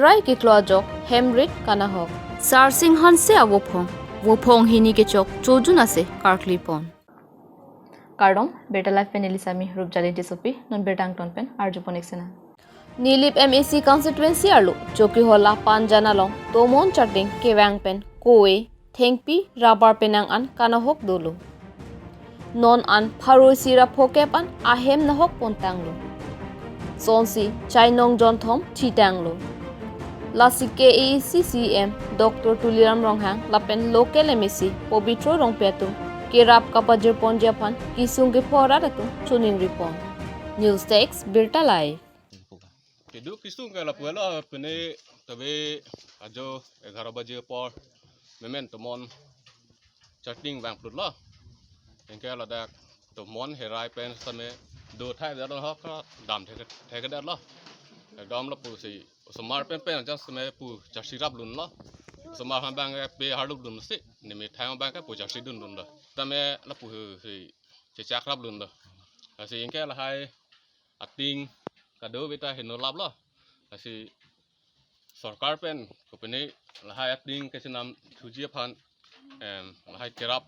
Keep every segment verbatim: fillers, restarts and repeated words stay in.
Rai kiklo ajok, hemrit kanahok. Sarsing Hanse avophong, vophong hini kechok, chojun ase karkli pon. Kardom, Birta Live pen neli Sami Rupjali Tissopi, non birta angton pen arjupon ik sena. Nilip M A C constituency arlo, Chokihola Panjan along, tomon charting kevang pen, koe, thengpi, rubber penang an kanahok dolo. Non an pharo isi ra phokep an ahem nahok pontanglo. Sonsi chainong jonthom thitanglo. Lasi K A A C C M Doctor Tuliram Ronghang lapen local M A C Pobitro Rongpi atum kerap kapajirponji aphan kesung kepho arat atum choningripon. News Desk, Birta Live. Keduk kesung ke lapu lo, pine tabe ajo egharo baje apor memen tomon charting vangplutlo. Anke ladak tomon herai pen same do thai da lo, hok dam thek thek da lo. Ekdom lapusi osomar pen pen jas same pu charsi raplunlo. Osomar han abang ke pe harlup lunsi, nimi thai abang ke pu charsi dunlunlo. Tame lapusi chechak raplunlo. Lasi anke lahai ating kadokave ta heno laplo. Lasi sorkar pen kopine lahai ating kachenam thuji aphan, em, lahai kerap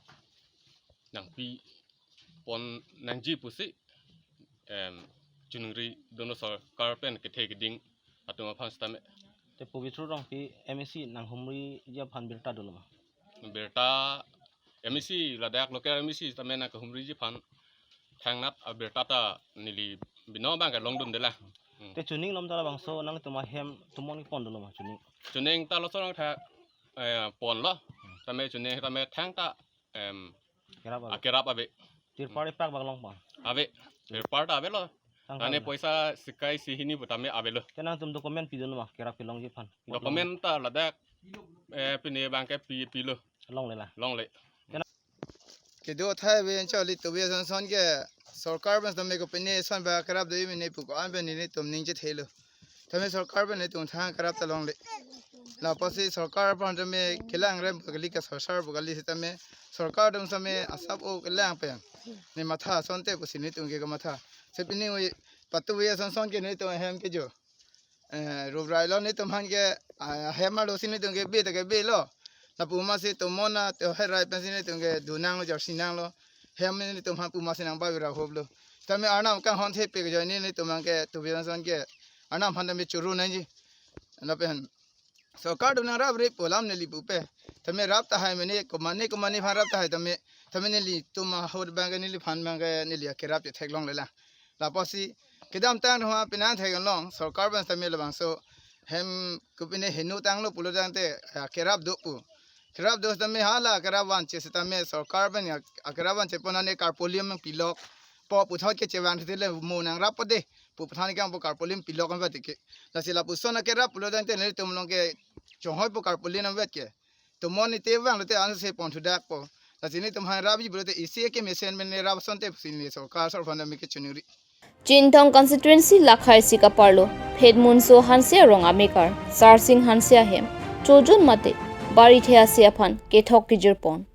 nangpipon nangji pusi, em, choningri dunlo sorkar pen kethe keding atum aphan sitame. Te Pobitro Rongpi M A C nanghumriji aphan birta dolo ma? Birta M A C ladak local M A C tame nangkahumriji aphan thangnat abirta ta neli binong abang ke longdunde la. Hmm. Te chuning lom ta labangso nangtum ahem tomon kepon dolo ma chuning? Chuning ta laso nang tha, eh, ponlo. Tame chuning tame thang ta, em, kerap ave. Akerap ave. Tirpal epak bak long pa? Ave. Tirpal ta avelo. Tang tane tang poisa sekai isi hini pu tame avelo. Te nangtum document pidun ma kerap kelongji aphan? Document ta ladak, eh, pine abang ke pi, pilo. Longle la? Longle. Kedo thai ave anchot ilitum ave ason son ke sorkar pen tame kopine ason ba kerap do mene pu ko-an pen nelitum ning chethelo. Tame sorkar pen nelitum thang kerap ta longle. Lapusi sorkar pen tame kelang rem pu kali, ka sorkar pu kali sitame sorkar atum tame asap o kelang pen ne matha asonte pusi nelitum ke kamatha. Sepini ave patu ave ason son ke nelitum ahem kejo. Eh, rubrai lo nelitum aphan ke, ah, hem arlo si nelitum ke be ta ke belo. Lapu masi tomon na te herai pensi nelitum ke dunanglo, charsi nanglo. Hem nelitum aphan pu masi nang ba vira hoplo. Tame Arnam kanghon thepi ke ajoine nelitum aphan ke tubi ason ke Arnam aphan tame choro nangji. Lapen sorkar atum nangrap ri pu alam neli pupe. Tame rap tahai mene komane komane aphan rap tahai tame. Tame nelitum ahut abang ke neliphan abang ke neli akerap chetheklongle la. Lapusi kedamtang thoma penang theklong sorkar pen tame labangso hem kopine heno tanglo pulo tangte, ah, kerap do pu. Kerap do tame hala kerap vanche sitame sorkar pen ya, ah, kerap vanche pon ane carpalium pilok po puthot ke chevang thile mo nangrap pade pu puthot ke angpo carpalium pilok anvet ke. Lasi lapuson akerap pulo tangte nelitum along ke chonghoi po carpalium anvet ke. Tomon ite vanglote anse pon thudakpo. Lasi nelitum aphan rapji pulote isi ke mesen mene rap asonte pusi neli sorkar sorphan tame kechoningri. Chinthong constituency Lakhaisi kaparlo, Phedmunso Hanse arong amekar, Sarsing Hanse ahem, chojun mate, bari the ase aphan, kethok kejirpon.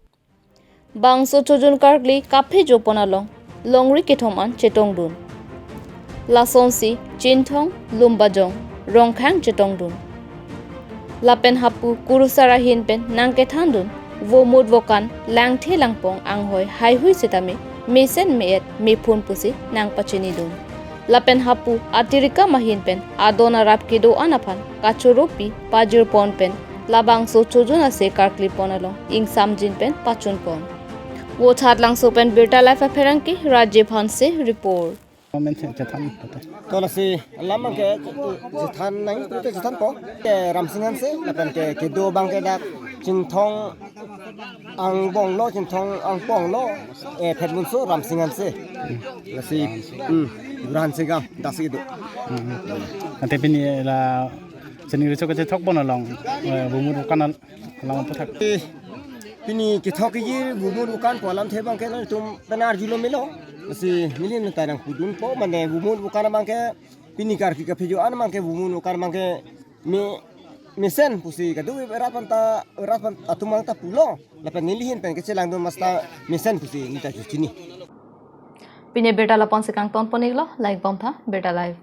Bangso chojun karkli kaphe jopon along, longri kethom an chetongdun. Lasonsi Chinthong, Lumbajong, Rongkhang chetongdun. Lapen hapu kurusar ahin pen nangkethandun, vomut vokan langthe langpong anghoi haihui sitame mesen me-et mephun pusi nangpachinidun. Lapen hapu atirikam ahin pen adon arap kedo-an aphan kachoropi pajirpon pen labangso chojun ase karklipon along ingsamjin pen pachunpon. Vothatlangso pen Birta Live apherangke Rajiv Hanse report. Comment chethan. To lasi alam abang ke chethan nang, chethanpo. Ke Ramsing Hanse, lapen ke kedo abang ke dak Chinthong angbong lo, Chinthong angpong lo, eh, Phedmunso Ramsing Hanse. Lasi, hmm, Gura Hanse gam, dasi do. Hmm. Ante pini la seni recho kachethokpon along, eh, vomut vokan al-, along aphuthak. Eh, pini kethok kejir vomut vokan pu alamthe abang ke nangtum pen arjulo melo. Lasi neli nangtai nangpudunpo, mane vomut vokan abang ke pini karkli kaphe jo-an abang ke vomut vokan abang ke me, mesen pusi kadokave rat aphan ta, rat aphan atum abang ta pulo. Lapen neli ahin pen kachelangdun masta mesen pusi neli ta chini. Pini abirta lapu-ansi kangtonpon iklo, langponpo, Birta Live.